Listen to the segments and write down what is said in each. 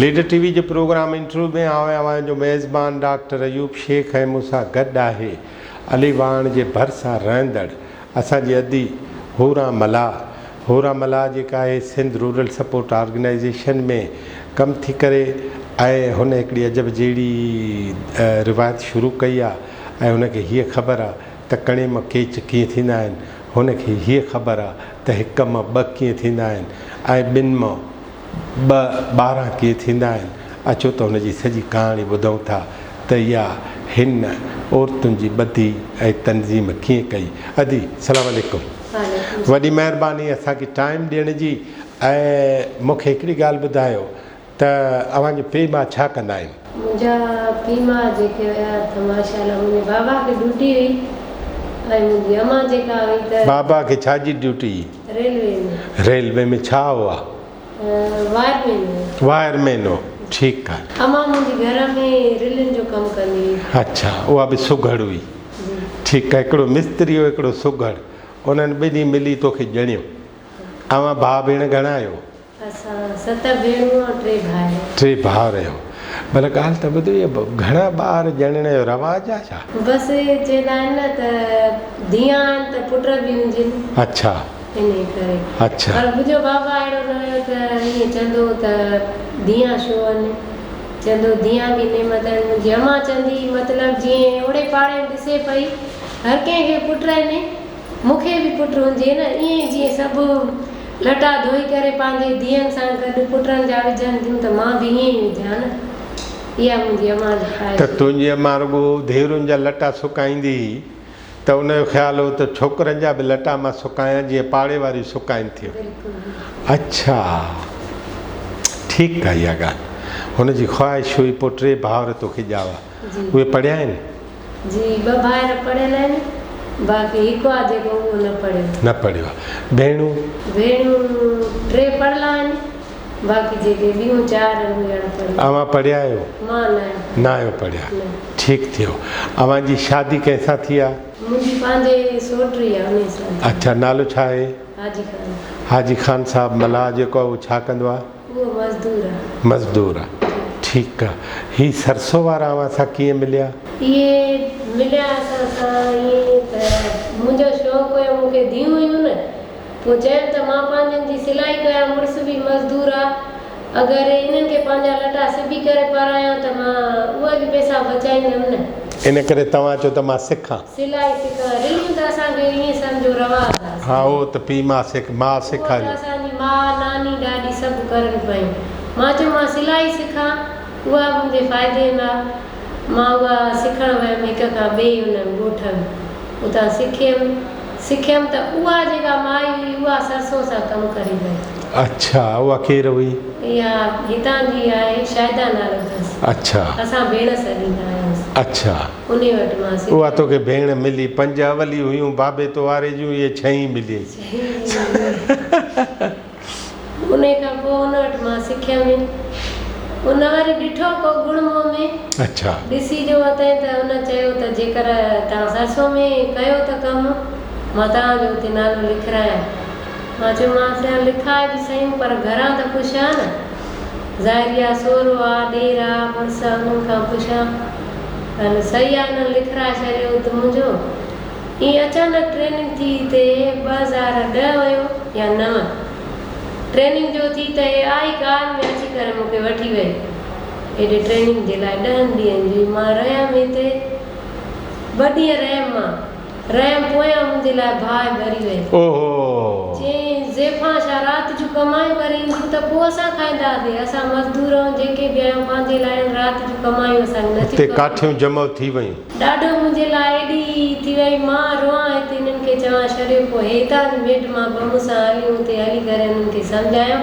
Leader ٽي V جي programme interview ۾ آئون اوهان جو ميزبان ڊاڪٽر ايوب شيخ ۽ مون سان گڏ آهي علي واهڻ جي ڀرسان رهندڙ اسان جي ادي حوران ملاح. حوران ملاح جيڪا آهي سنڌ رورل سپورٽ آرگنائيزيشن ۾ ڪم ٿي ڪري ۽ هن هڪڙي عجب جهڙي روايت شروع ڪئي آ ۽ هن کي هيء خبر آ ته ڪڻي مان ڪيچ ڪيئن ٿيندا آهن، هن کي هيء خبر آ ته هڪ مان ٻه ڪيئن ٿيندا آهن ۽ ٻن مان ٻه 12 ڪيئن ٿيندا آهن. اچو ته هن جي سڄي ڪهاڻي ٻڌون ٿا ته اها هن عورتن جي ٻڌي ۽ تنظيم ڪيئن ڪئي. ادي سلام عليڪم. وڏي مهرباني اسان کي ٽائيم ڏيڻ جي ۽ مون کي هڪڙي ڳالهه ٻڌايو ته اوهان جو پيء ماء ڇا ڪندا آهن؟ منهنجا پيء ماء جيڪي هيا ته ماشاء الله منهنجي بابا کي ڊيوٽي هئي ۽ منهنجي امان جيڪا هئي ته. بابا کي ڇا جي ڊيوٽي هئي؟ ريلوي ۾. ريلوي ۾ ڇا هئا؟ وائر مين هو. وائر مين هو ٺيڪ آ. امان منهنجي گهر ۾ رلين جو ڪم ڪندي هئي. اڇا اها به سگهڙ هئي. جي. ٺيڪ آ هڪڙو مستري هو هڪڙو سگهڙ انهن ٻنهي ملي توکي ڄڻيو. اوهان ڀاء ڀيڻ گهڻا آهيو؟ اسان ست ڀيڻون ۽ ٽي ڀائر. ٽي ڀائر آهيو. ڀلا ڳالهه ته ٻڌ اهي گهڻا ٻار ڄڻڻ جو رواج آ ڇا؟ بس چوندا آهن نه ته ڌيئان آهن ته پٽ به هجن. اڇا. انهي ڪري. اڇا. پر منهنجو بابا اهڙو نه هيو ته ائين چوندو هو ته ڌيئان ڇو آهن. چوندو هو ڌيئان به نعمت آهن. منهنجي امان چوندي هئي مطلب جيئن اوڙي پاڙي ۾ ڏسي پئي هر ڪنهن کي پٽ آهن مون کي به پٽ هجي نه ائين ئي جيئن سڀ لٽا ڌوئي ڪري پنهنجي ڌيئن سان گڏ پٽن جا وجهن ٿيون ته مان به ائين ئي وجهان نه. اها منهنجي امان جي خواهش ته هئي. تنهنجي امان رڳو ڌيئرن جا لٽا سڪائيندي هئي ته ان جو خيال هو ته ڇوڪرن جا به لٽا مان سڪايان جيئن پاڙي واريون سڪائين ٿيون. اڇا ٺيڪ آهي اها ڳالهه. هن جي خواهش هئي پوء ٽي ڀائر توکي ڄاوا. اهي پڙهيا آهن؟ جي ٻه ڀائر پڙهيل آهن باقي هڪ آهي جيڪو اهو نه پڙهيو. نه پڙهيو آهي. ڀيڻون؟ ڀيڻون ٽي پڙهيل آهن باقي جيڪي ٻيون چار آهن اهي اڻ پڙهيل. اوهان پڙهيا آهيو؟ مان نه آهيان پڙهيل. نه آهيو پڙهيا. نه. ٺيڪ ٿيو. اوهان جي شادي ڪنهن سان ٿي آ؟ منهنجي پنهنجي سوٽ ئي آ انهي سان ٿي. اڇا نالو ڇا آهي؟ حاجي خان. حاجي خان صاحب ملاح جيڪو آ اهو ڇا ڪندو آ؟ اهو مزدور آ. مزدور آ. ٺيڪ آ. هي سرسو وارا اوهان سان ڪيئن مليا؟ اهي مليا اسان سان ائين ته منهنجو شوق هيو مون کي ڌيئون هيون نه پوء چيم ته مان پنهنجن جي سلائي ڪيان مڙس به مزدور آ اگر انهن کي پنهنجا لٽا سبي ڪري پارايان ته مان اهي به پئسا بچائيندم نه. ان ڪري توهان چيو ته مان سکان. سلائي سکان. رليون ته اسان کي ائين سمجهو رواج آ. ها اهو ته پيء ماء سک ماء اهو ته سيکاريو. اسان جي ماء ناني ڏاڏي سڀ ڪرن پيون. مان چيو مان سلائي سکان اها به منهنجي فائدي ۾ آ. مان اها سکڻ ويم هڪ کان ٻئي ان ڳوٺ ۾. اتان سکيم. سکيم ته اها جيڪا مائي هئي اها سرسون سان ڪم ڪري وئي. اڇا اها ڪير هئي؟ اها هتان جي آهي شاهده نالو اٿس. اڇا. اسان ڀيڻ سڏيندا آهيونس. اڇا. انهي وٽ مان سکيم. اها توکي ڀيڻ ملي. پنج اولي هيون بابي تو واري جون اهي ڇهين مليئي. ڇهين ملي. انهي کان پوء ان وٽ مان سکيم. ان وري ڏٺو ڪو گڻ مون ۾. اڇا. ڏسي جو اتئين ته ان چيو ته جيڪر توهان سرسو ۾ ڪيو ته ڪم مان توهان جو اتي نالو لکرايان. مان چيومانس يار لکاء به سهيون پر گهران ته پڇان نه. ظاهري آ سهرو آ، ڏير آ، مڙس آ انهن کان پڇان. هل صحيح آ انهن لکرائي ڇڏيو ات منهنجو. ائين اچانڪ ٽريننگ ٿي هتي 2010 هيو يا نو. ٽريننگ جو ٿي ته هي آئي ڪار ۾ اچي ڪري مون کي وٺي وئي هيڏي ٽريننگ جي لاء ڏهن ڏينهن جي مان رهيم هتي ٻه ڏينهن رهيم مان. رحم پويان منهنجي لاء باهه ٻري وئي. اوهو! چيائين، زيفان ڇا رات جون ڪمايون ڪري اينديون ته پوء اسان کائينداسين. اسان مزدور آهيون، جيڪي به آهيون پنهنجي لاء آهيون، رات جون ڪمايون اسان کي نٿيون اتي کپن. ڪاٺيون جمع ٿي ويون. ڏاڍو منهنجي لاء ايڏي ٿي وئي. مان روئان هتي انهن کي چوان ڇڏيو. پوء هتان جون ميڊمان به مون سان هليون. اتي هلي ڪري انهن کي سمجهايم،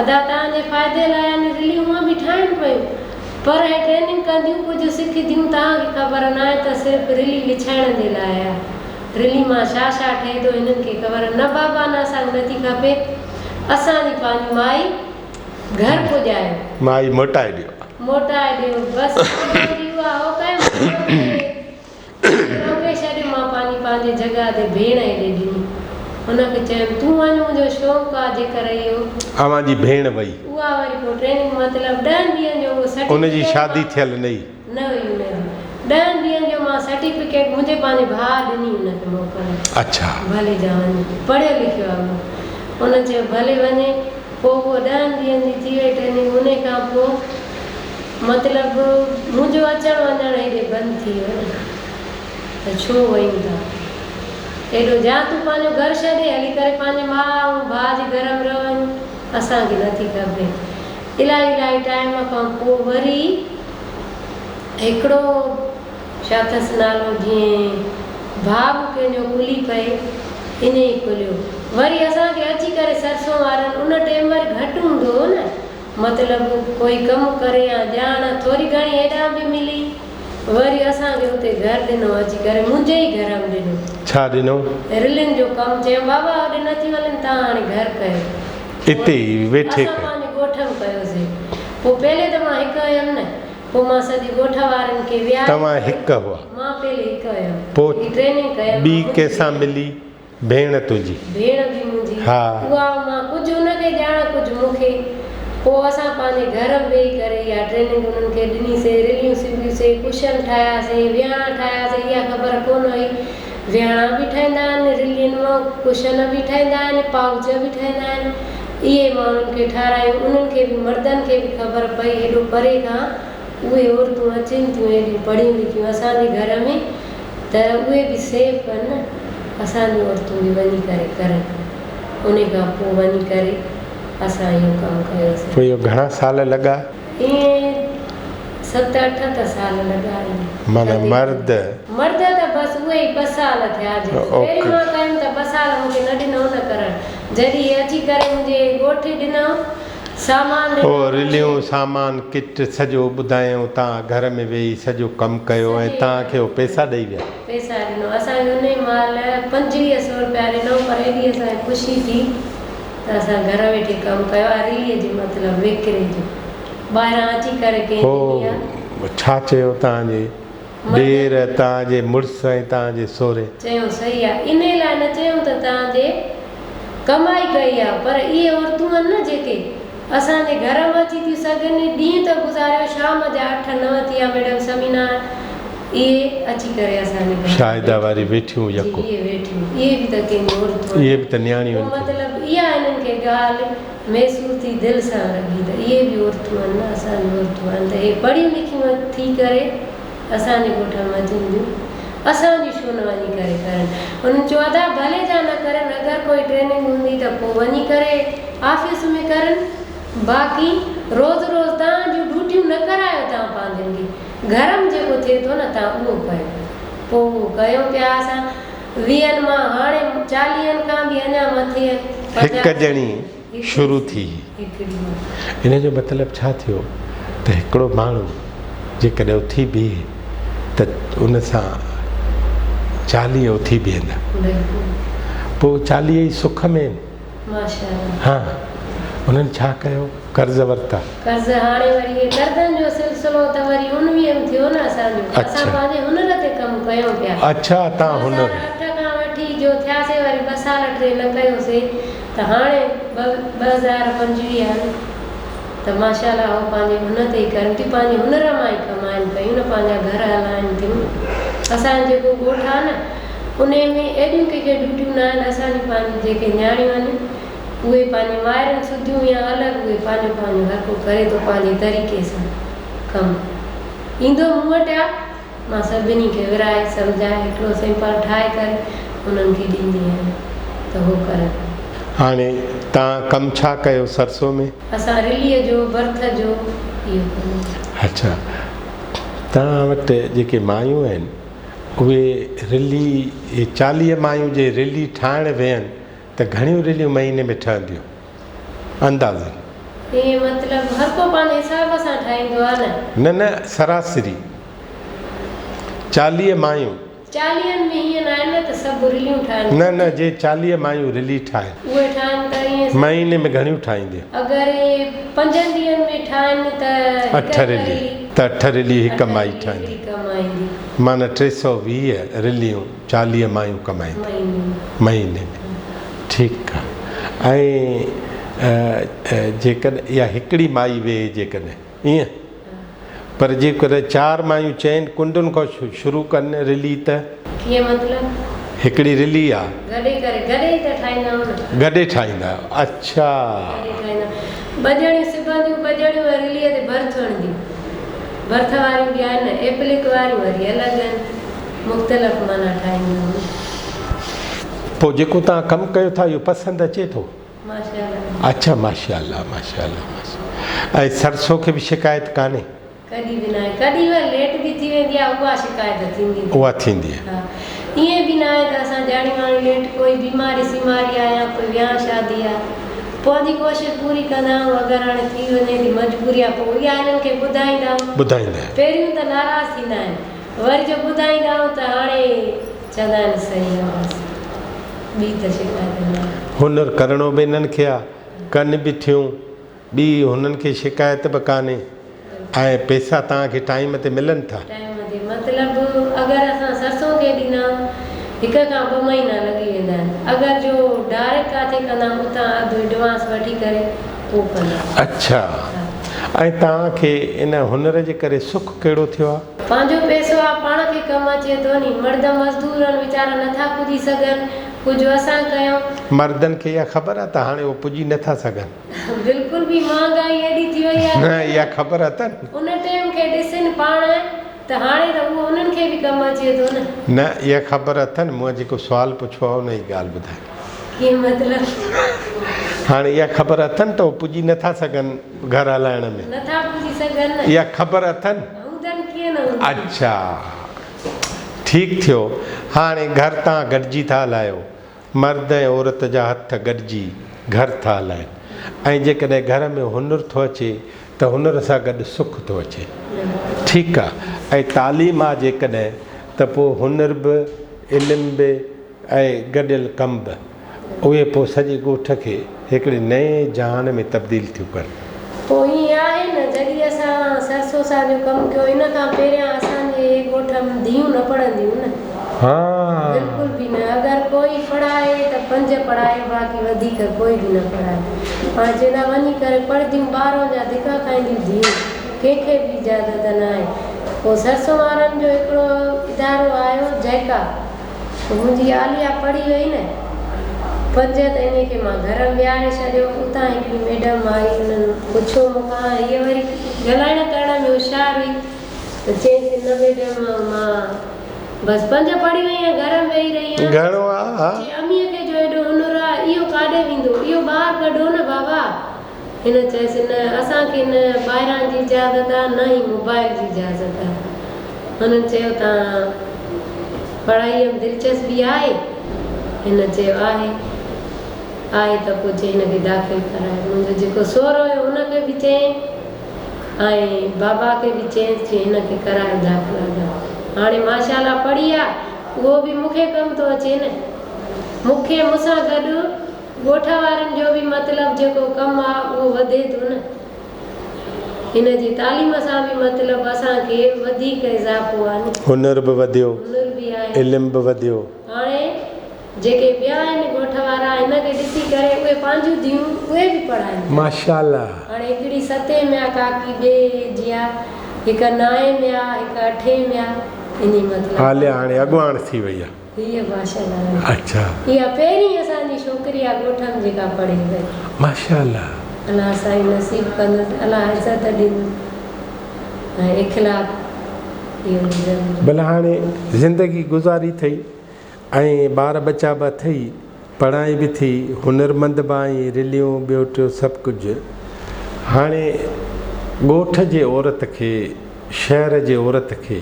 ادا توهان جي فائدي لاء آهن، رليون هونء به ٺاهن پيون. پر اهي ٽريننگ ڪنديون ڪجهه سکنديون توهان کي خبر ناهي ته صرف رلي وڇائڻ جي لاء آهي رلي مان ڇا ڇا ٺهي ٿو هنن کي خبر نه بابا نه اسان کي نٿي کپي اسان جي پنهنجي مائي گهر پڄايو. مائي موٽائي ڏيو. موٽائي ڏيو بس منهنجي اها هو ڪيم روڪي ڇڏيو مان پنهنجي پنهنجي جڳهه تي ڀيڻ هيڏي ڏني. هن کي چيم تون وڃ منهنجو شوق آ جيڪر اهو. اوهان جي ڀيڻ وئي. اها وري پوء ٽريننگ مطلب ڏهن ڏينهن جو اهو ان جي سرٽيفڪيٽ شادي مان ٿيل نه هئي. نه هئي ان جي. ڏهن ڏينهن جو مان سرٽيفڪيٽ منهنجي پنهنجي ڀاء ڏني ان کي موڪل. اڇا. ڀلي جا وڃ. پڙهيو لکيو آ اهو. ان چيو ڀلي وڃي. پوء اهو ڏهن ڏينهن جي ٿي وئي ٽريننگ انهي کان پوء مطلب منهنجو اچڻ وڃڻ هيڏي بند ٿي ويو نه ته ڇو ويون ٿا ايڏو جا تون پنهنجو گهر ڇڏي هلي ڪري پنهنجي ماء ۽ ڀاء جي گهر ۾ رهين اسان کي نٿي کپي الاهي الاهي ٽائيم کان پوء وري هڪڙو ڇا اٿس نالو جيئن ڀاء به ڪنهن جو کلي پئي ائين ئي کليو. وري اسان کي اچي ڪري سرسون وارن ان ٽيم وري گهٽ هوندو هو نه مطلب ڪوئي ڪم ڪري يا ڄاڻ ٿوري گهڻي هيڏانهن به ملي وري اسان کي اتي گهر ڏنو اچي ڪري منهنجي ئي گهر م ڏنو. ڇا ڏنو؟ رلين جو ڪم چيم بابا هوڏي نه ٿي وڃن تان هاڻي گهر ڪيو. اتي ئي ويٺي اسان ڪيو. پنهنجي ڳوٺ م ڪيوسي. پوء پهلي ته مان هڪ هيم نه. پوء مان سڄي ڳوٺ وارن کي ويهاري توهان ڪري. هڪ هئا. مان پهلي هڪ هيم. پوء هي ٽريننگ ڪيم ٻي مان منهنجي ڪنهن سان ڀيڻ. ملي؟ ڀيڻ تنهنجي. ڀيڻ به منهنجي. ها. اها مان ڪجهه ان کي ڄاڻ ڪجهه مون کي. پوء اسان پنهنجي گهر ۾ ويهي ڪري اها ٽريننگ انهن کي ڏني سي، رليون سبيون سي، ڪشن ٺاهيا سي، ويهاڻا ٺاهيا سي، اها خبر ڪونه هئي ويهاڻا به ٺهندا آهن، رلين مان ڪشن به ٺهندا آهن، پائوچ به ٺهندا آهن. اهي ماڻهن کي ٺارايون، انهن کي به مردن کي به خبر پئي ايڏو پري کان اهي عورتون اچن ٿيون ايڏيون پڙهيون لکيون اسان جي گهر ۾ ته اهي به سيف آهن نه اسان جون عورتون به وڃي ڪري ڪرن انهي کان پوء وڃي ڪري اسان اهو ڪم ڪيوسين. پوء اهو گهڻا سال لڳا؟ ائين ست اٺ ته سال لڳا آهن. معنيٰ مرد. مرد ته بس اهي ئي ٻه سال ٿيا جي پهرين مان ڪيم ته ٻه سال مون کي نه ڏنائون نه ڪرڻ جڏهن هي اچي ڪري منهنجي ڳوٺ ڏنائون سامان او ڏنائون رليون سامان ڪٽ سڄو ٻڌايائون تان گهر ۾ ويهي سڄو ڪم ڪيو ۽ سڄي تان کي هو پئسا ڏئي ويا. پئسا ڏنو اسان کي انهي مهل 25 سو رپيا ڏنائون پر ايڏي اسان کي خوشي ٿي ته اسان گهر ويٺي ڪم ڪيو آهي رلي جي مطلب وڪري جو ٻاهران اچي ڪري ڪنهن ڏني آهي. هو ڇا چيو تان جي ڏير، توهان جي مڙس ۽ توهان جي سهري. چيو صحيح آ انهي لاء نه چيم ته توهان جي ڪمائي ڪئي آ پر اهي عورتون آهن نه جيڪي اسان جي گهر م اچي ٿيون سگهن ڏينهن ته گذاريو شام جا اٺ نو ٿيا ميڊم ثمينه اهي اچي ڪري اسان جي گهر م شاهده واري ويٺيون جي يڪو. اهي ويٺيون اهي به ته ڪنهن جون عورتون اهي آهن به ته نياڻيون پوء آهن. مطلب اها هنن کي ڳالهه محسوس ٿي دل سان لڳي ته اهي به عورتون آهن نه اسان جون عورتون آهن ته اهي پڙهيون لکيون ٿي ڪري اسان جي ڳوٺ ۾ اچن ٿيون اسان جون ڇو نه وڃي ڪري ڪرن. انهن چيو ادا ڀلي جا نه ڪرن اگر ڪوئي ٽريننگ هوندي ته پوء وڃي ڪري آفيس ۾ ڪرن باقي روز روز تان جون ڊوٽيون نه ڪرايو تان پنهنجن کي گهر م جيڪو ٿئي ٿو نه تان اهو ڪيو. پوء اهو ڪيون پيا اسان ويهن مان هاڻي چاليهن کان به اڃا مٿي آهن هڪ 50 ڄڻي شروع ٿي. ان جو مطلب ڇا ٿيو ته هڪڙو ماڻهو جيڪڏهن اٿي بيهي ته ان سان 40 اٿي بيهندا. پوء 40 ئي سک ۾ آهن. ها انهن ڇا ڪيو قرض ورتا. قرض هاڻي وري اهي قرضن جو سلسلو ته وري اڻويهه ۾ ٿيو نه اسان جو. اسان پنهنجي هنر تي ڪم ڪيون پيا. اڇا تان هنر. 2008 کان وٺي جو ٿياسي وري ٻه سال ٽي نه ڪيوسي. ته هاڻي 2025 آهن ته ماشاء الله هو پنهنجي هن تي ئي ڪرن ٿيون پنهنجي هنر مان ئي ڪمائن پيون نه پنهنجا گهر هلائن ٿيون اسان جو جيڪو ڳوٺ آهي نه انهي ۾ ايڏيون ڪنهن کي ڊيوٽيون نه آهن اسان جون پنهنجون جيڪي نياڻيون آهن اهي پنهنجي مائرن سڌيون يا الڳ اهي پنهنجو پنهنجو هر ڪو ڪري ٿو پنهنجي طريقي سان ڪم ايندو مون وٽ آهي مان سڀني کي ورهائي سمجهائي هڪڙو سيمپل ٺاهي ڪري انهن کي ڏيندي آهيان ته هو ڪرن. هاڻي توهان ڪم ڇا ڪيو سرسو ۾؟ اسان رليء جو، برٿ جو اهو ڪم. اڇا توهان وٽ جيڪي مايون آهن اهي رلي 40 مايون جي رلي ٺاهڻ ويهن ته گهڻيون رليون مهيني ۾ ٺهنديون؟ اندازن. ائين مطلب هر ڪو پنهنجي حساب سان ٺاهيندو آهي نه. نه نه سراسري 40 مايون. چاليهن ۾ هيئن ناهي نه ته سڀ رليون ٺاهن. نه نه جي 40 مايون رلي ٺاهن. اهي ٺاهن ته ائين. مهيني ۾ گهڻيون ٺاهينديون. اگر اهي پنجن ڏينهن ۾ ٺاهن ته هڪ اٺ رلي. ته اٺ رلي هڪ مائي ٺاهيندي. معنيٰ 320 رليون 40 مايون ڪمائينديون مهيني ۾. ٺيڪ آ ۽ جيڪڏهن اها هڪڙي مائي ويهي جيڪڏهن ائين پر جيڪڏهن چار مايون چئن ڪنڊن کان شروع ڪن رلي ته. ڪيئن مطلب؟ هڪڙي رلي آ. گڏي ڪري گڏي ئي ته ٺاهيندا آهيون نه. گڏي ٺاهيندا آهيو اڇا. گڏي ٺاهيندا ٻه ڄڻيون سبنديون ٻه ڄڻيون وري رليء تي ڀرت هڻنديون. ڀرت واريون به آهن نه ايپلڪ واريون وري الڳ آهن مختلف معنيٰ ٺاهينديون آهن. پوء جيڪو توهان ڪم ڪيو ٿا اهو پسند اچي ٿو؟ ماشاءالله. اڇا ماشاءالله ماشاءالله ماشاءالله ۽ سرسو کي به شڪايت ڪانهي؟ ڪڏهن به ناهي ڪڏهن وري ليٽ به ٿي ويندي آهي اها شڪايت ٿيندي. اها ٿيندي آهي. ها ائين به ناهي ته اسان ڄاڻي واڻي ليٽ ڪوئي بيماري سيماري آهي يا ڪوئي ويانهه شادي آهي پنهنجي ڪوشش پوري ڪندا آهيون اگر هاڻي ٿي وڃي ٿي مجبوري آهي پوء اها هنن کي ٻڌائيندا آهيون. ٻڌائيندا آهيو. پهريون ته ناراض ٿيندا آهن وري جو ٻڌائيندا آهيون ته هاڻي چوندا آهن صحيح آهي بس ٻي ته شڪايت ناهي. هنر ڪرڻو به انهن کي آهي ڪن به ٿيون ٻي هنن کي شڪايت به ڪانهي ۽ پئسا توهان کي ٽائيم تي ملن ٿا. ٽائيم تي مطلب اگر اسان سرسون کي ڏيندا آهيون هڪ کان ٻه مهينا لڳي ويندا آهن اگر جو ڊائريڪٽ ڪاٿي ڪندا آهيون اتان اڌ ايڊوانس وٺي ڪري پوء ڪندا آهيون. اڇا ۽ توهان کي ان هنر جي ڪري سک ڪهڙو ٿيو آهي؟ پنهنجو پئسو آ پاڻ کي ڪم اچي ٿو ني مرد مزدور آهن ويچارا نٿا پڄي سگهن ڪجهه اسان ڪيون. مردن کي اها خبر آهي ته هاڻي اهي پڄي نٿا سگهن. بلڪل به مهانگائي ايڏي ٿي وئي آهي نه اها خبر اٿن. ان ٽيم کي ڏسين پاڻ ته هاڻي ته اهو انهن کي به ڪم اچي ٿو نه. نه اها خبر اٿن مون جيڪو سوال پڇيو آهي ان جي ڳالهه ٻڌاء. ڪيئن مطلب؟ هاڻي اها خبر اٿن ته اهي پڄي نٿا سگهن گهر هلائڻ ۾. نٿا پڄي سگهن نه. اها خبر اٿن؟ هوندن ڪيئن نه هوندن. اڇا ٺيڪ ٿيو هاڻي گهر تان گڏجي ٿا هلايو. مرد ۽ عورت جا هٿ گڏجي گهر ٿا هلائن ۽ جيڪڏهن گهر ۾ هنر ٿو اچي ته هنر سان گڏ سک ٿو اچي. ٺيڪ آ ۽ تعليم آ جيڪڏهن ته پوء هنر به علم به ۽ گڏيل ڪم به اهي پوء سڄي ڳوٺ کي هڪڙي نئين جهان ۾ تبديل ٿيون ڪن. پوء ائين آهي نه جڏهن اسان سرسو سان جو ڪم ڪيو ان کان پهريان اسان جي ڳوٺ م ڌيئون نه پڙهنديون نه بلڪل به نه اگر ڪوئي پڙهائي ته پنج پڙهائي باقي وڌيڪ ڪوئي به نه پڙهائي پاڻ چوندا وڃي ڪري پڙهنديون ٻارهون جا ڌڪا کائينديون ڌيئون ڪنهن کي به اجازت نه آهي پوء سرسو وارن جو هڪڙو ادارو آيو جئڪا پوء منهنجي عاليه پڙهي وئي نه پنج ته انهي کي مان گهر ۾ ويهاري ڇڏيو. اتان هڪڙي ميڊم آئي انهن پڇيو مون کان هيء وري ڳالهائڻ ڪرڻ ۾ هوشيار هئي ته چيس نه ميڊم مان بس پنج پڙهي وئي آهيان گهر ۾ ويهي رهي آهيان. گهڻو آ ها. چي اميء کي جو ايڏو هنر آ اهو ڪاڏي ويندو اهو ٻاهر ڪڍو نه بابا. هن چيس نه اسان کي نه ٻاهران جي اجازت آ نه ئي موبائل جي اجازت آ. هنن چيو توهان پڙهائيء ۾ دلچسپي آهي؟ هن چيو آهي. آهي ته پوء چي هن کي داخل ڪرايو. منهنجو جيڪو سهرو هيو ان کي به چيائين ۽ بابا کي به چيائينس چي هن کي ڪرايو داخلا ته هاڻي ماشاء الله پڙهي آ اهو به مون کي ڪم ٿو اچي نه. مون کي مون سان گڏ ڳوٺ وارن جو به مطلب جيڪو ڪم آ اهو وڌي ٿو نه. هن جي تعليم سان به مطلب اسان کي وڌيڪ اضافو آ نه. هنر به وڌيو. هنر به آهي. علم به وڌيو. هاڻي جيڪي ٻيا آهن ڳوٺ وارا هن کي ڏسي ڪري اهي پنهنجون ڌيئون اهي به پڙهائين ٿا. ماشاء الله. هاڻي هڪڙي ستين ۾ آ ڪاڪي ٻي جي آ هڪ نائين ۾ آ هڪ اٺين ۾ آ انهي مطلب. عاليا هاڻي اڳواڻ ٿي وئي آ. هيء ماشاء الله. اڇا. اها پهرين اسان جي ڇوڪري آ ڳوٺ م جيڪا پڙهي پئي. ماشاء الله. الله سائين نصيب ڪندس الله عزت ڏيندس ۽ اخلاق اهو به ضروري. ڀلا هاڻي زندگي گذاري اٿئي ۽ ٻار ٻچا به اٿئي پڙهائي به ٿي هنرمند به آهين رليون ٻيو ٽيو سڀ ڪجهه هاڻي ڳوٺ جي عورت کي شهر جي عورت کي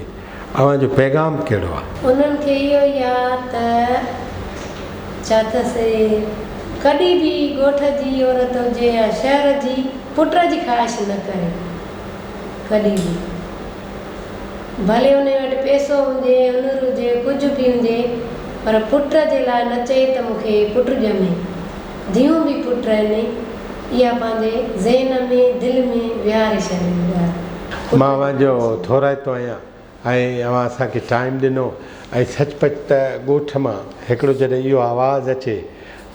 اوهان جو پيغام ڪهڙو آ؟ انهن کي اهو ئي آ ته ڇا ته سي ڪڏهن به ڳوٺ جي عورت هجي يا شهر جي پٽ جي خواهش نه ڪري ڪڏهن به ڀلي انهي وٽ پئسو هجي هنر هجي ڪجهه به هجي پر پٽ جي لاء نه چئي ته مون کي پٽ ڄمي ڌيئون به پٽ آهن اها پنهنجي ذهن ۾ دل ۾ ويهاري ڇڏين ڳالهه. مان اوهان جو ٿورائتو آهيان ۽ اوهان اسان کي ٽائيم ڏنو ۽ سچ پچ ته ڳوٺ مان هڪڙو جڏهن اهو آواز اچي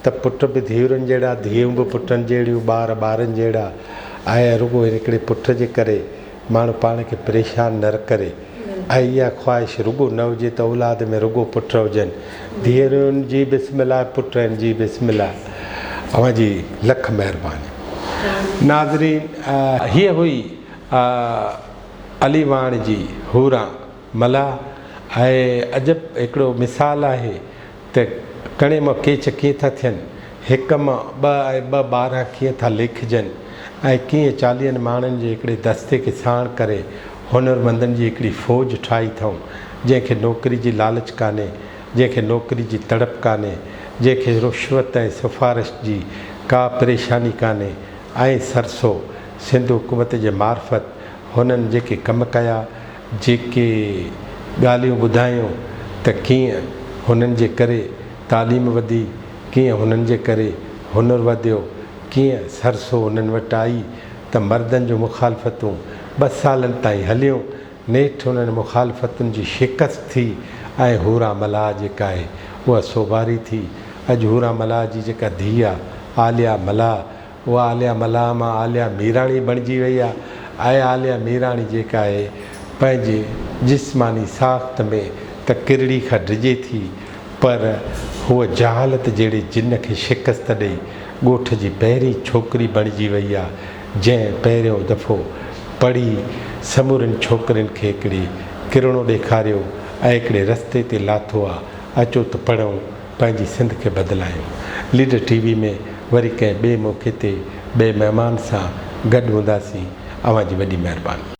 ته. ته پٽ به ڌيئرن جهڙا، ڌيئون به پٽن جهڙيون، ٻار ٻارن جهڙا ۽ رڳو هڪڙي پٽ جي ڪري ماڻهو پاڻ کي پريشان نه ڪري ۽ اها خواهش رڳو نه هجي ته اولاد ۾ رڳو پٽ هجن، ڌيئرن جي بسم الله، پٽن جي بسم الله. اوهان جي لک مهرباني. ناظرين هيء هئي علي واڻ جي حوران ملاح ۽ عجب هڪڙو مثال آهي ته ڪڻي مان ڪيچ ڪيئن ٿا ٿين، هڪ مان ٻه ۽ ٻه 12 ڪيئن ٿا ليکجن ۽ ڪيئن چاليهن ماڻهن جي هڪڙي دستي کي ساڻ ڪري هنرمندن جي هڪڙي فوج ٺاهي اٿئون، جنهن کي نوڪري جي لالچ ڪانهي، جنهن کي نوڪري جي تڙپ ڪانهي، جنهن کي رشوت ۽ سفارش جي ڪا پريشاني ڪانهي ۽ سرسو سنڌ حڪومت جي معرفت هنن جيڪي ڪم ڪيا، جيڪي ڳالهيون ٻڌايون ته ڪيئن هنن جي ڪري تعليم وڌي، ڪيئن هنن جي ڪري هنر وڌيو، ڪيئن سرسو هنن وٽ آئي ته مردن جون مخالفتون ٻه سالن تائين هليون، نيٺ انهن مخالفتن جي شڪست ٿي ۽ حوران ملاح جيڪا آهي اها سوڀاري ٿي. اڄ حوران ملاح جي جيڪا ڌيء آ عاليا ملاح اها عاليا ملاح مان عاليا ميراڻي بڻجي وئي آ ۽ عاليا ميراڻي جيڪا آهي پنهنجي جسماني ساخت ۾ ته ڪرڙي کان ڊڄي ٿي پر هوء جهالت جهڙي جن کي شڪست ڏئي ڳوٺ جي پهرين ڇوڪري بڻجي وئي آ جنهن پهريون دفعو پڙهي سمورين ڇوڪرين کي هڪڙي ڪرڻو ڏيکاريو ۽ هڪڙي رستي تي لاٿو آ اچو ته پڙهون پنهنجي سنڌ کي بدلايون. ليڊر ٽي وي ۾ وري ڪنهن ٻئي موقعي تي ٻئي مهمان سان گڏ هونداسين. اوهان جي وڏي مهرباني.